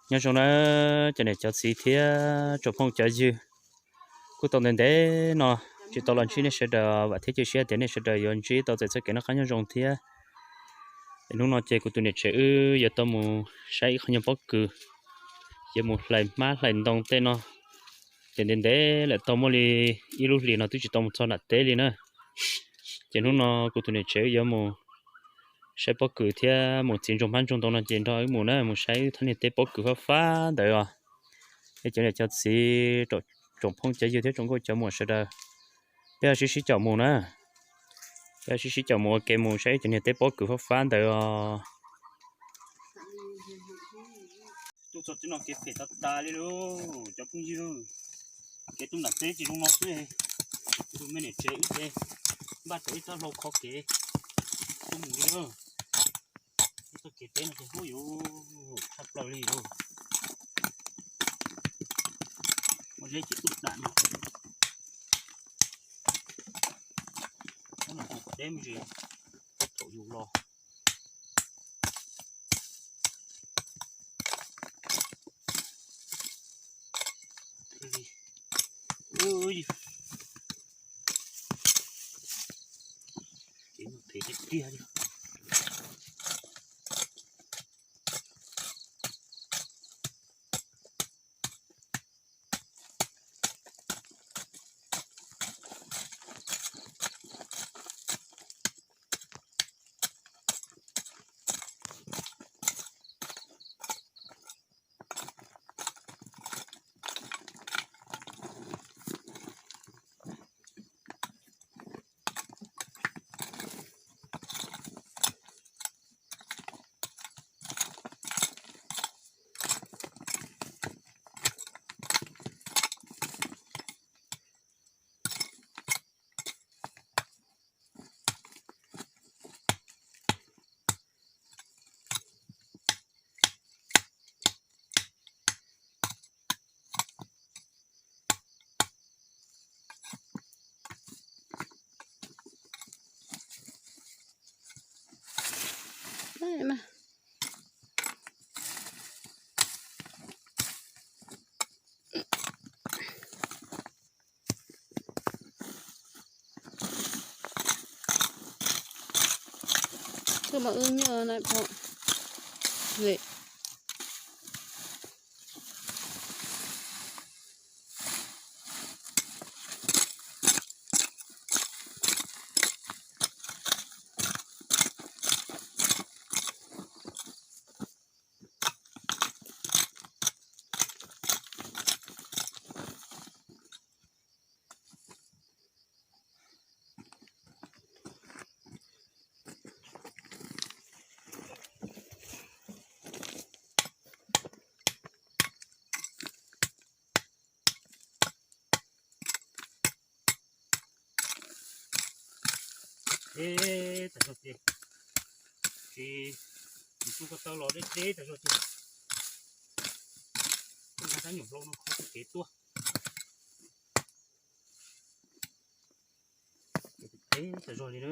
Nyob zoo na cov niam cov txiv thiab tsoom phooj cov ywg, kuj tau ntev ntev no tsis tau los ntsib nej sawv daws, vam thiab cia siab tias nej sawv daws yuav ntsib tau txais txoj kev noj qab nyob zoo thiab. Es hnub no ces kuv tus niam tsev wb yuav tau mus saib ib qho nyuag pob kws, yuav mus hlais hmab hlais ntoo tej no. Ces ntev ntev lawm tau muaj li ib lub hlis no twb tsis tau mus txog nram teb li na. Ces hnub no kuv tus niam tsev wb yuav mus saib pob kws thiab mus txiav ntsoog hmab ntsoog ntoo no ces nrog wb mus na, mus saib wb thaj niag teb pob kws fab fab ntawd os. Es cov niam cov txiv, tsoom phooj cov ywg thiab tsoom nkauj cov muam sawv daws, peb ho sib sib caum mus na. Peb ho sib sib caum mus ua ke mus saib cov niag teb pob kws fab fab ntawd os. Tuaj txog teb no kev phem tas tas li lauj cov phooj ywg. Kev tuaj nram teb tsis zoo no xwb. Tus me niam tsev wb ces npaj tau ib txoj hlau kho kev tuaj mus li. Ib txoj kev teb no ces huj yuv tshaj plaws li lauj. Muaj zeb ces tuaj dam no. Muab no teb me ntsis thaum yus los. Ces no phem tiag tiag li. Koj mas wb nyob na pom. Deb tas zog tiag. Ces tus tub ko taw los deb deb tas zog tiag. Tuaj nqa rab nyuam hlau no kho txoj kev tuaj. Deb tas zog li na.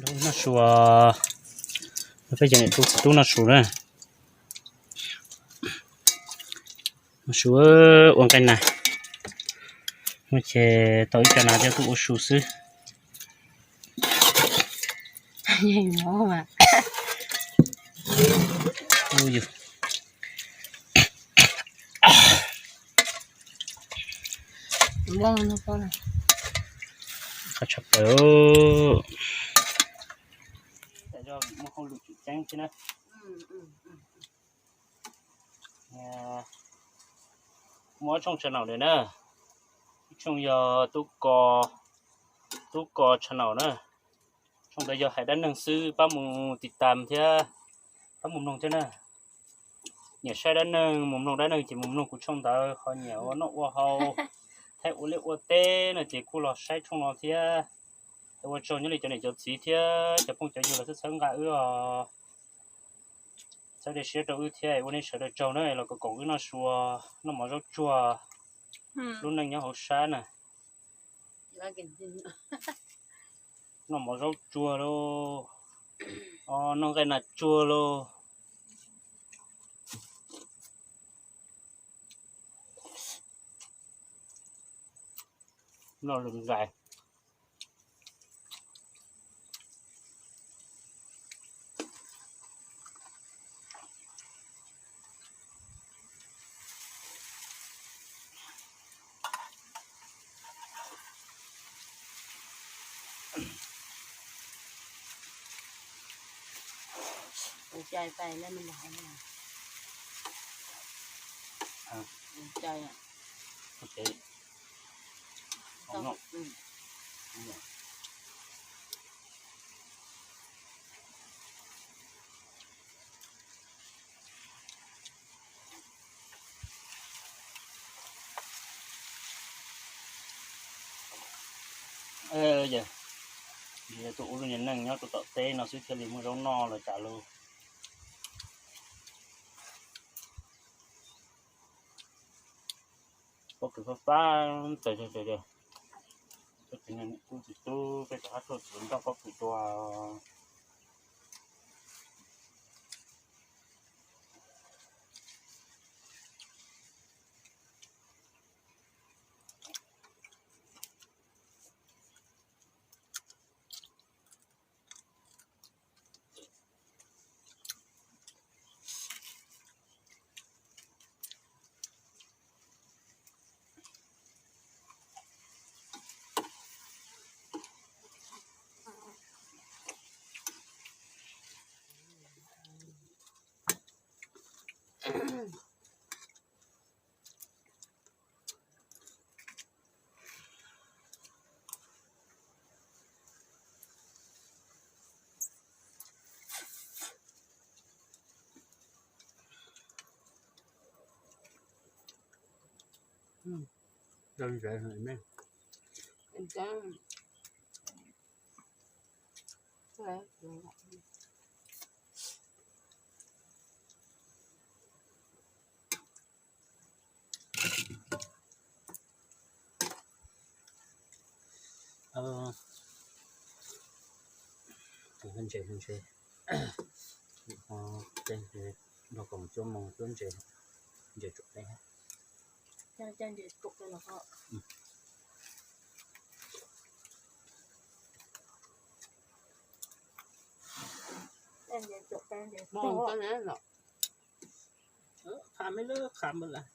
Noj su, peb cov niam tub tub noj su na. Noj su ua nqaij nas, ces tau ib co nas coj tuaj ua su xwb. Qab tshaj plaws. Muaj hauj lwm tseem ceeb thiab na. Muaj ob tshooj channel na, ib tshooj yog Tub Ko, Tub Ko channel na. Tshooj ntawd yog hais dab neeg xwb, pab mus tiv tam thiab pab mus mloog thiab na. Nyiam saib dab neeg, mus mloog dab neeg ces mus mloog kuv tshooj ntawd, ho nyiam ua noj ua haus, thaij ua liaj ua teb no ces kuj los saib tshooj no thiab. Es ua tsaug nyob li cov niam cov txiv thiab cov phooj cov ywg los txhawb nqa wb os, txhawb siab rau wb thiab, ua nej sawv daws tsaug na, los koom koom wb noj su, noj mov zaub tsuag, lub neej nyob hauv sab na. Noj mov zaub tsuag lauj, noj nqaij nas tsuag lauj. Noj lwm nqaij. Yog tus ua lub niag neej nyob rau tom teb no xwb thiaj li muaj zaub noj los cas lauj. Pob kws fab fab, tub txiv tub peb cov hab tuaj txiv nroj pob kws dua. Ntses, ntses, nrog kom cuab moo cuab ntses, ntses tsuam teb. Qha me lub qha npawg las.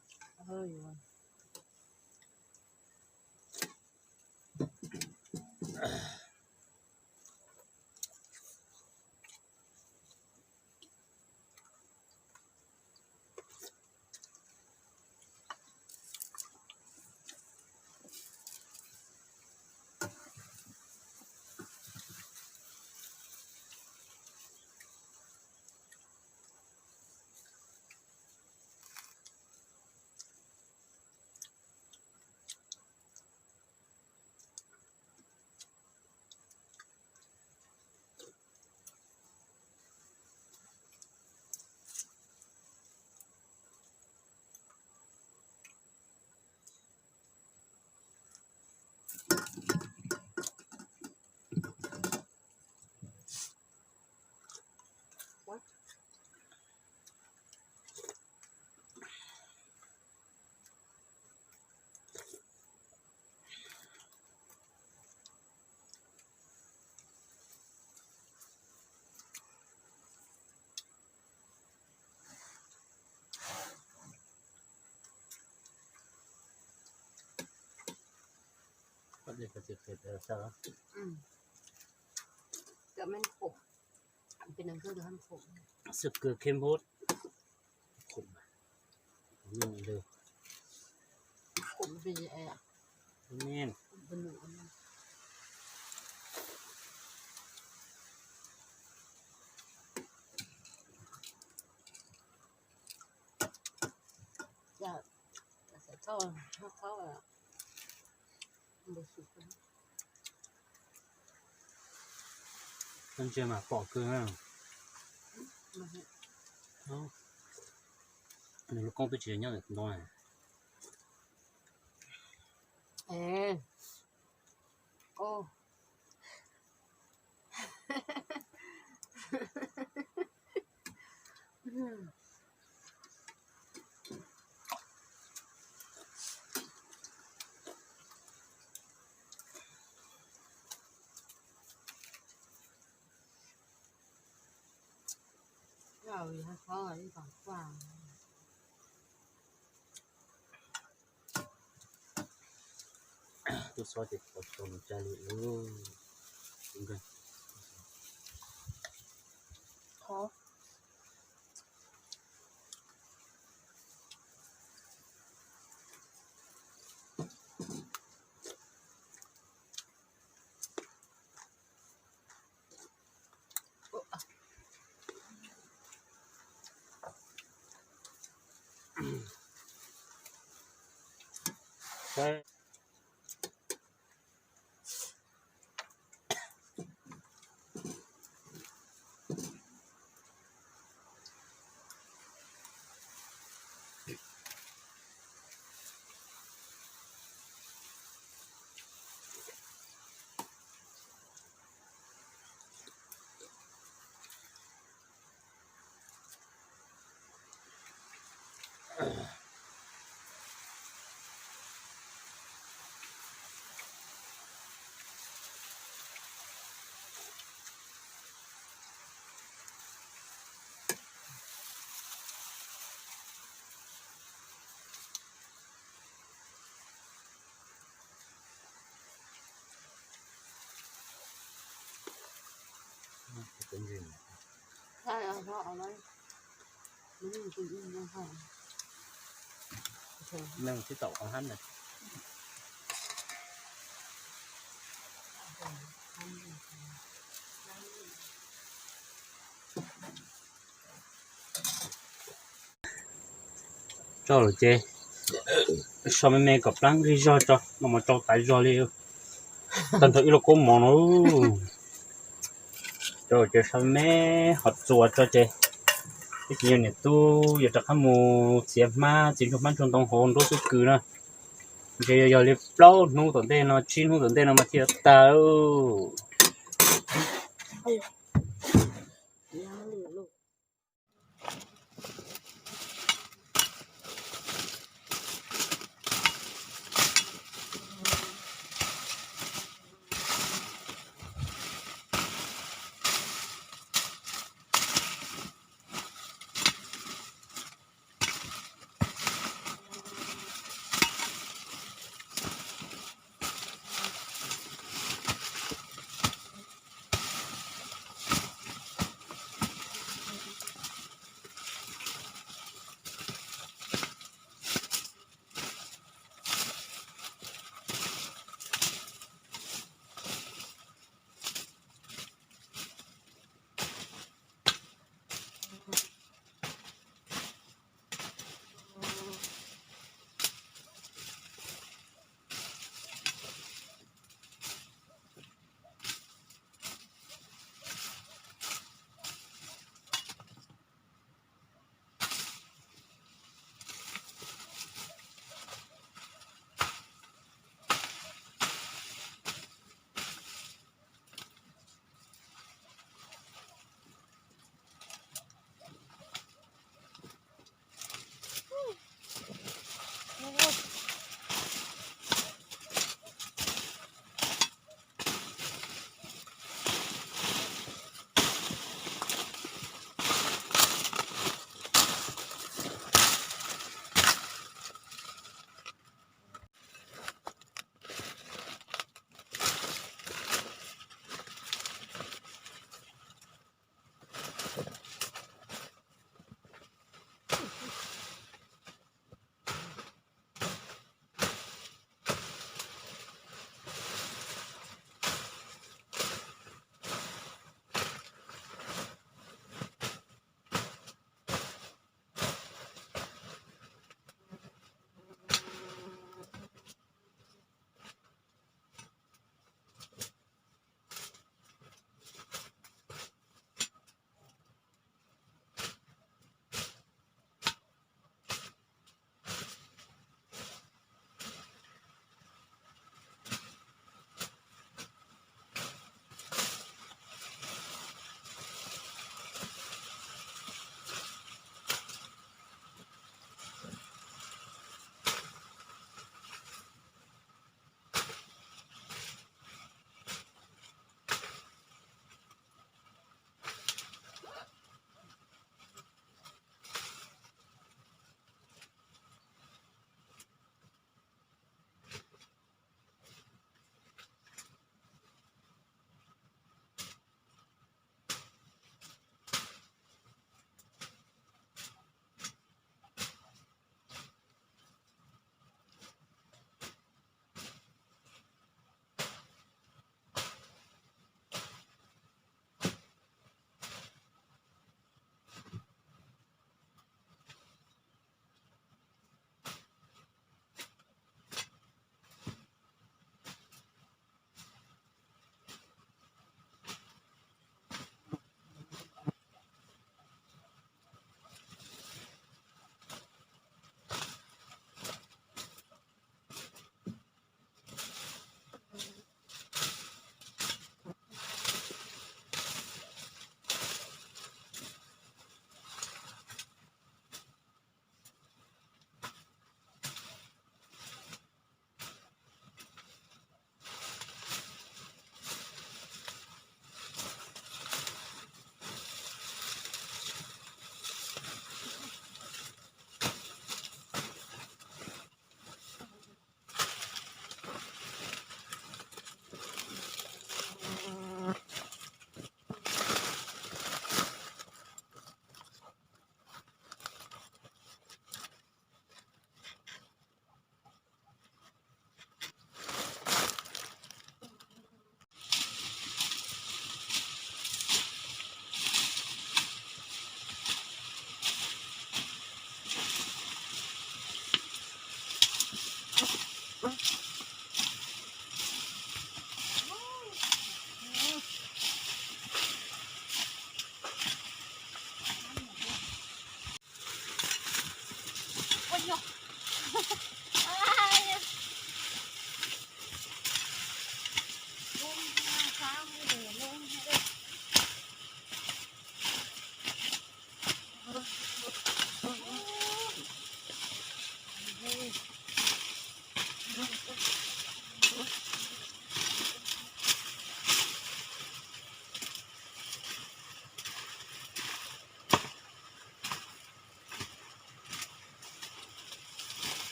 Xwb kws khe npub. Ntsia mas pom kawg na. Nws lub koob twb tsis nyob ntawm ntoo na. Tub xob ces tau tau nws tsa li. Neeg tib tau qhov hab na. Tso lawm ces so me me kom plab nqig zog tso, no mas tsau tawv zog li. Tag nrho ib lub koob mov no. Tso lawm ces so me me ho txuas tso ces ib tsis yog niam tub yuav rov qab mus txiav hmab txiav ntsuag hmab ntsuag ntoo hauv nruab xwb kws na. Ntshe yog li plaub hnub tom ntej no tsib hnub tom ntej no mas thiaj tag.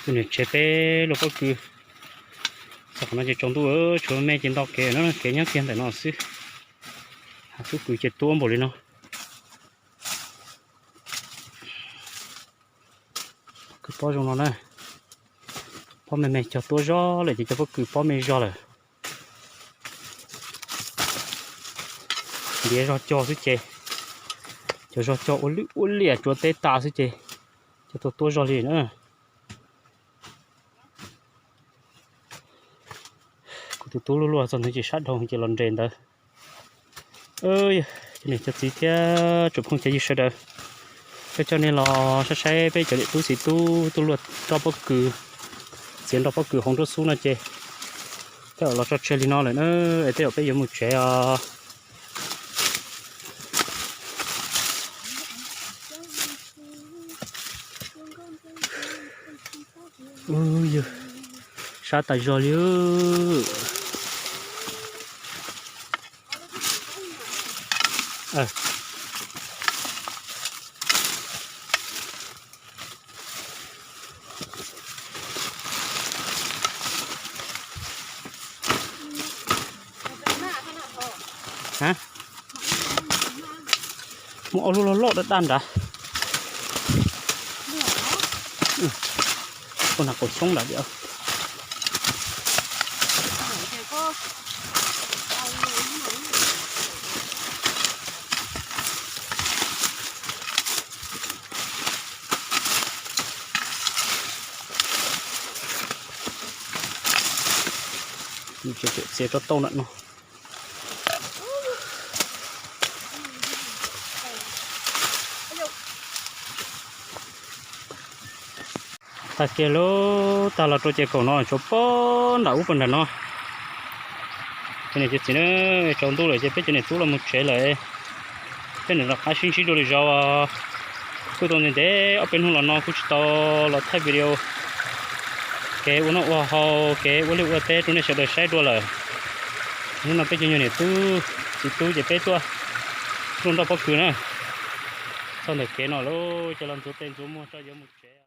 Tus niam tsev peb luaj pob kws, txog qhov no ces tsaus ntuj, tshuav me ces nto kev no, kev nyob kiag ntawm no xwb. Tub kws ces tuab npaum li no. Pob kws pob zoo no na, pob me me cog tuab zog lawm ces cov pob kws pob me zog lawm. Ntiav zog cog xwb ces, cov zog cog ua lwj ua liam tsuav teb tas xwb ces cog tuab tuab zog li na. Kuv tus tub luaj luaj txog ntawd ces sab dhau ces los nres ntawd. Cov niam cov txiv thiab tsoom phooj cov ywg sawv daws, peb coj nej los saib saib peb cov niam tub txiv tub tuaj luaj nroj pob kws, txiav nroj pob kws hauv nruab xub no ces peb los tso tseg li no lawm na, es tej zaum peb yuav mus tsev os. Sab tas zog li. Muaj ob lub loj loj daj daj nrad. Ua nas qaum xyoob nrad. Txiav tso tau ntawm no. Tag kiag lub tag los rau ces kaum no tshuav pob nram ub puag nram no. Cov niam cov txiv, tsaus ntuj lawm ces peb cov niam tub los mus tsev lawm. Peb niam rov qab sib ntsib dua lwm zaus. Kuj tau ntev ntev ob peb hnub los no kuj tsis tau los thaij video kev ua noj ua haus, kev ua liaj ua teb rau nej sawv daws saib dua lawm. Hnub no peb cov nyuag niam tub txiv tub ces peb tuaj luaj nroj pob kws na. Txog ntawm kev no lawm ces los ntxuav tes ntxuav muag tso yuav mus.